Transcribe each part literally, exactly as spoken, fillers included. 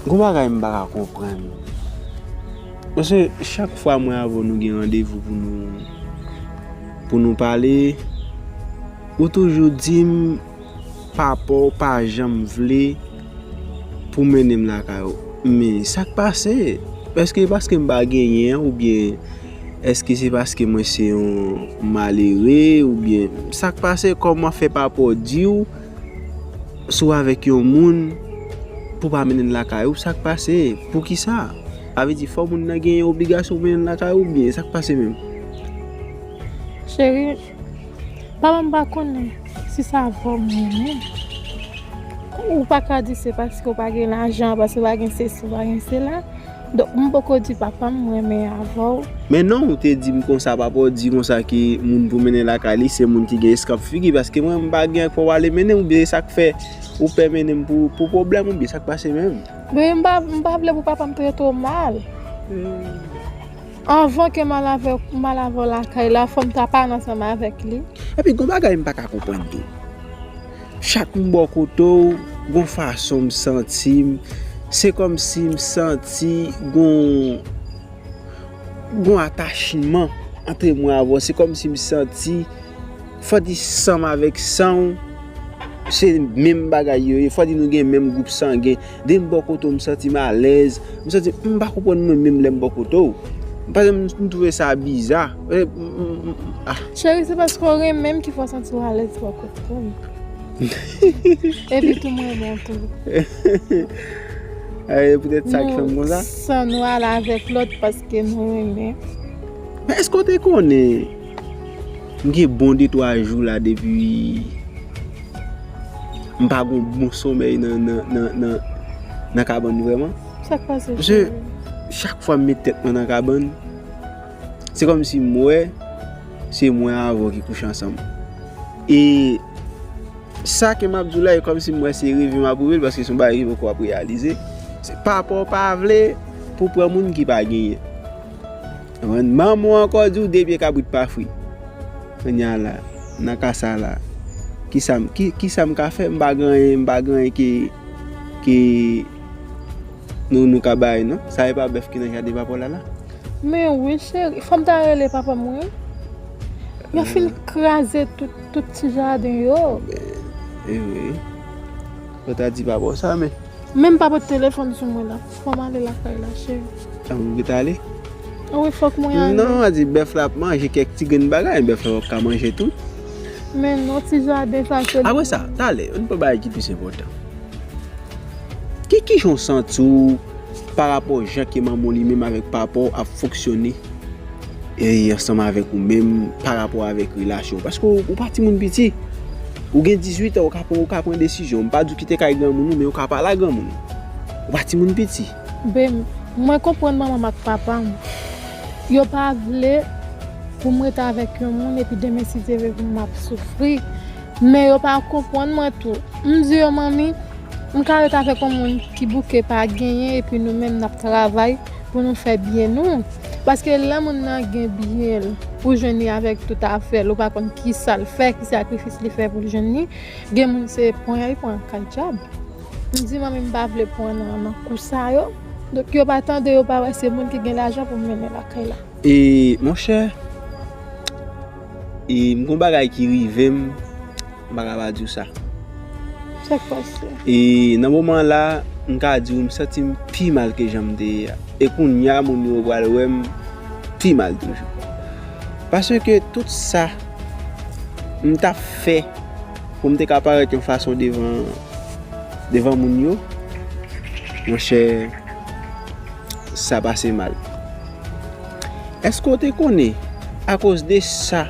Gon bagay m pa ka konprann. Paske chak fwa mwen avè w nou gen randevou pou nou, pou nou pale, ou toujou di m papa w pa janm vle pou mennen m lakay ou. Men sa k pase? Èske paske m pa genyen oubyen èske se paske mwen se yon malere oubyen sa k pase? Kòman fè papa w di w si w avèk yon moun pou pa mennen l lakay ou, sa k pase? Poukisa? Sa vle di fò moun nan genyen obligasyon pou mennen l lakay ou oubyen sa k pase menm? Cheri, papa m pa konnen si se avè w m renmen. Ou pa ka di se paske w pa gen lajan, paske w pa gen sesi, w pa gen sela. Donk, m poko di papa m m renmen avè w. Men non, ou te di m konsa, papa w di konsa ke moun pou mennen lakay li, se moun ki gen eskanp figi, paske mwen m pa gen pou w ale mennen m, oubyen se sa k fè ou pè mennen m pou, pou pwoblèm, oubyen sa k pase menm? Men m pa, m pa vle pou papa m trete w mal. Anvan ke m al avè, m al avè w lakay la, fò m ta pale ansanm avèk li. Epi gon bagay m pa ka konprann tou. Chak m bò kote w, gon fason m santi m, se kòmsi m santi gon, gon atachman ant mwen avè w. Se kòmsi m santi, fò di san m avèk san w, se menm bagay yo ye. Fò di nou gen menm gwoup sangen. Depi m bò kote w, m santi m alèz. M santi, m pa konprann mwen menm lè m bò kote w. Paske m, m twouve sa biza. E, m, m, m, ah. Cheri, se paske w renmen m ki fè w santi w alèz bò kote m. Epi tou m renmen w tou. E poutèt sa k fè m konsa. San nou ale avèk lòt paske nou renmen. Men èske w te konnen m gen bon de twa jou la depi m pa gon bon somèy nan, nan, nan, nan, nan kabann vrèman? Sa k pase? Paske chak fwa m met tèt mwen nan kabann, se kòmsi m wè se mwen avè w ki kouche ansanm. E sa ke m ap di w la, e kòmsi m wè se reve m ap reve l, paske se yon bagay ki poko ap reyalize. Se papa w pa vle pou pran moun ki pa genyen. Ou konprann? Manman w ankò di w de pye kabrit pa fri. Kounye a la, nan ka sa la, kisa m, ki, kisa m ka fè? M pa gen anyen, m pa gen anyen ke, ke nou, nou ka bay, non. Sa e pa bèf ki nan jaden papa w la la? Men wi, cheri. Fò m ta rele papa m, wi. Yo fin kraze tout, tout ti jaden yo. Ben, e vre. Fò w ta di papa w sa, men. Men m pa pot telefòn sou mwen la. Fò m ale lakay la, cheri. An, ou rete ale? Wi, fòk mwen ale. Non, a di bèf la ap manje kèk ti grenn bagay, bèf la p ap ka manje tout. Men non, ti jaden sa se. Apre sa, talè, youn nan bagay ki plis enpòtan. Ki, kijan w santi w pa rapò jan ke manman w li menm avèk papa w ap fonksyone? E ansanm avèk ou menm pa rapò avèk relasyon w. Paske w, ou pa timoun piti. Ou gen dizuit an, ou ka pran, ou ka pran desizyon. M pa di w kite kay granmoun ou, men ou ka pale a granmoun ou. Ou pa timoun piti. Ben, mwen konprann manman m ak papa m. Yo pa vle pou m rete avèk yon moun epi demen si Dye vle pou m ap soufri. Men yo pa konprann mwen tou. M di yo, manmi, m ka ret avèk yon moun ki bouke pa genyen epi nou menm n ap travay pou nou fè byen nou. Paske lè moun nan gen byen l, ou jwenn li avèk tout afè l, ou pa konn kisa l fè, ki sakrifis li fè pou l jwenn li. Gen moun se pran y al pran kay dyab. M di manmi m pa vle pran nan, nan kou sa yo. Donk yo pa tande, yo pa wè se moun ki gen lajan pou m mennen lakay la. E monchè, e m gon bagay ki rive m, m pa ka pa di w sa. Sa k pase? E nan moman la, m ka di w m santi m pi mal ke jan m te ye a. E kounye a, moun yo pral wè m pi mal toujou. Paske tout sa m t ap fè pou m te ka parèt yon fason devan, devan moun yo, monchè, sa pase mal. Èske w te konnen, akoz de sa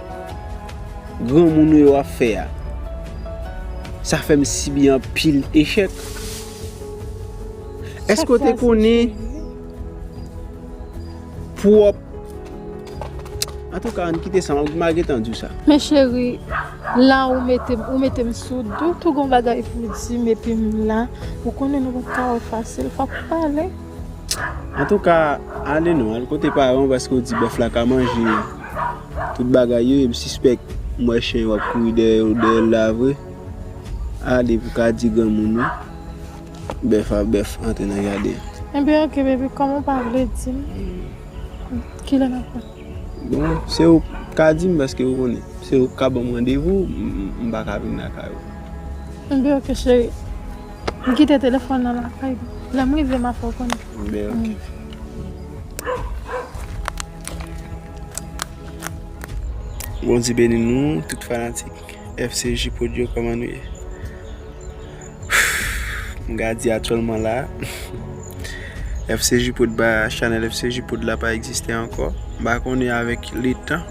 granmoun ou yo ap fè a, sa fè m sibi anpil echèk? Èske w te konnen pwòp Antouka, ann kite sa, m ap gentan di w sa. Men cheri, la ou mete m, ou mete m sou dout, ou gon bagay pou w di m epi m la. Ou konnen nou pa t ka wè fasil, fòk ou pale. Antouka, ale non, al kote paran w paske w di bèf la ka manje tout bagay yo, e m sispèk m wè chen yo ap kouri dèyè, dèyè l la vre. Ale pou w ka di granmoun ou. Bèf a bèf, antre nan jaden an. Enben, ok, baby, kòman w pa vle di m kilè n ap wè? Bon, se ou k ka di m, paske ou konnen. Se ou k ka ban m randevou, m, m, m pa ka vin lakay ou. Enben, ok, cheri. M kite telefòn nan lakay ou. Lè m rive, m a fè w konnen. Enben, ok. Bondye beni nou, tout fanatik F C J Prod yo, kòman nou ye? M ka di aktyèlman la, F C J Prod ba, chanèl F C J Prod la pa egziste ankò. M pa konnen avèk letan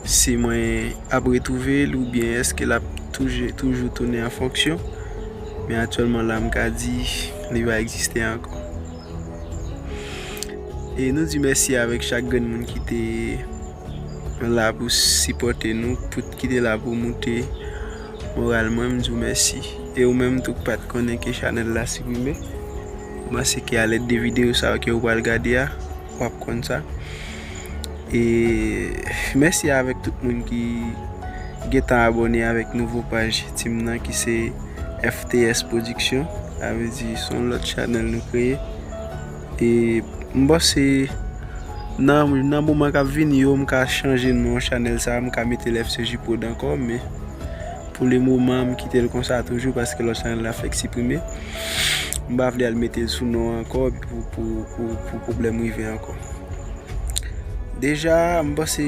si mwen ap retwouve l oubyen èske l ap toujou, toujou tounen an fonksyon. Men aktyèlman la, m ka di li pa egziste ankò. E nou di mèsi avèk chak grenn moun ki te la pou sipòte nou, pou, ki te la pou moute moral mwen, m di w mèsi. E ou menm tou k pa t konnen ke chanèl la siprime, m panse ke alèd de videyo sa yo ke ou pral gade a, w ap konn sa. E mèsi avèk tout moun ki gentan abòne avèk nouvo paj team nan ki se F T S Production. Sa vle di se yon lòt chanèl nou kreye. E m panse nan, nan moman k ap vini yo, m ka chanje non chanèl sa, m ka mete l F C J Prod ankò, men pou le moman, m kite l konsa toujou paske lòt chanèl la fèk siprime. M pa vle al mete l sou non an ankò, epi pou, pou, pou, pou pwoblèm rive ankò. Deja, m panse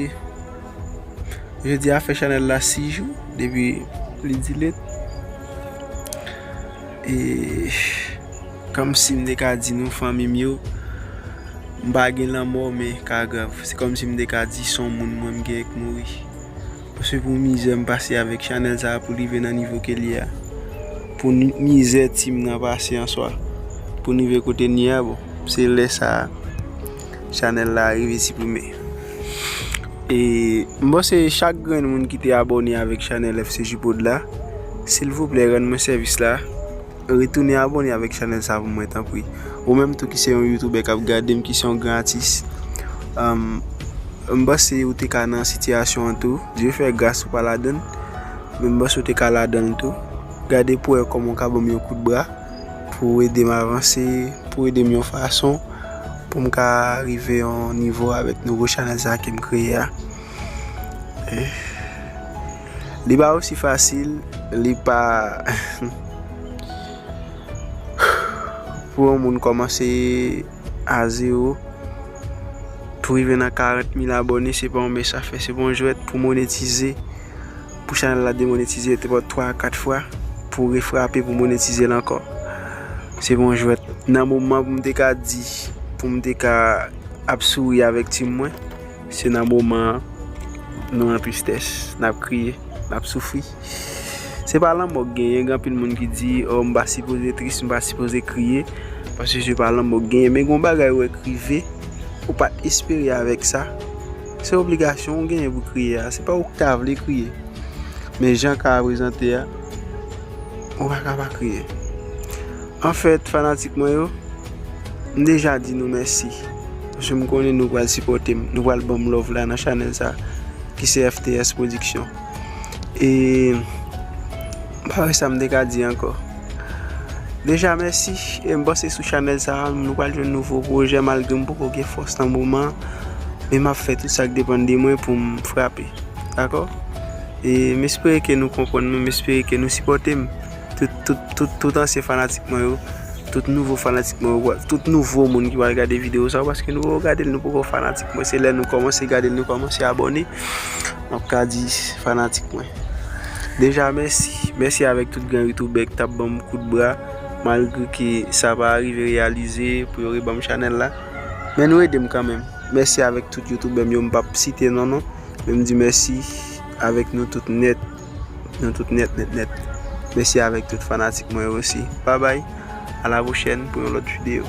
jodi a fè chanèl la sis jou depi li delete. E kòmsi m te ka di nou, fanmi m yo, m pa gen lanmò, men ka grav. Se kòmsi m te ka di se yon moun mwen m gen k mouri. Paske pou mizè m pase avèk chanèl sa a pou l rive nan nivo ke l ye a, pou ni-, mizè team nan pase an swa, pou n rive kote n ye a, bon, se lè sa a chanèl la rive siprime. E m panse chak grenn moun ki te abòne avèk chanèl F C J Prod la, silvouplè, rann mwen sèvis la, retounen abòne avèk chanèl sa pou mwen, tanpri. Ou menm tou ki se yon youtubè k ap gade m, ki se yon gran atis, um, m panse ou te ka nan sitiyasyon an tou. Dye fè gras ou pa ladan l, men m panse ou te ka ladan l tou. Gade pou wè kòman w ka ban m yon kout bra pou w ede m avanse, pou w ede m yon fason pou m ka rive yon nivo avèk nouvo chanèl sa ke m kreye a. Eh. Li pa osi fasil, li pa pou yon moun kòmanse a zewo, pou rive nan karant mil abòne, se pa yon mès afè, se pa yon jwèt pou monetize. Pou chanèl la demonetize, te pran twa a kat fwa pou refrape, pou monetize l ankò. Se pa yon jwèt. Nan moman pou m te ka di, pou m te ka ap souri avèk team mwen, se nan moman an, nou an tristès, n ap kriye, n ap soufri. Se pa lanmò k genyen, gen anpil moun ki di, "Oh, m pa sipoze tris, m pa sipoze kriye, paske se pa lanmò k genyen." Men gen yon bagay ou wè k rive, ou pa t espere avèk sa. Se obligasyon ou genyen pou kriye a. Se pa ou k ta vle kriye. Men jan ka a prezante a, ou pa ka pa kriye. Anfèt, fanatik mwen yo, m deja di nou mèsi. Paske m konnen nou pral sipòte m, nou pral ban m love la nan chanèl sa, ki se F T S Production. E m pa wè sa m te ka di ankò. Deja mèsi, e m panse sou chanèl sa, nou pral jwenn nouvo pwojè, malgre m poko gen fòs nan moman an, men m ap fè tout sa k depann de mwen pou m frape. Dakò? E m espere ke nou konprann mwen, m espere ke nou sipòte m. Tout, tout, tout, tout ansyen fanatik mwen yo, tout nouvo fanatik mwen yo, tout nouvo moun ki pral gade videyo sa yo, paske nou poko gade l, nou poko fanatik mwen. Se lè nou kòmanse gade l, nou kòmanse abòne, m ap ka di fanatik mwen. Deja, mèsi. Mèsi avèk tout gran youtubè ki t ap ban m kout bra, malgre ke sa pa rive reyalize pou yo reban m chanèl la. Men nou ede m kanmenm. Mèsi avèk tout youtubè m yo, m p ap site non, non. Men m di mèsi avèk nou tout nèt. Nou tout nèt, nèt, nèt. Mèsi avèk tout fanatik mwen yo osi. Babay. A la pwochèn pou yon lòt videyo.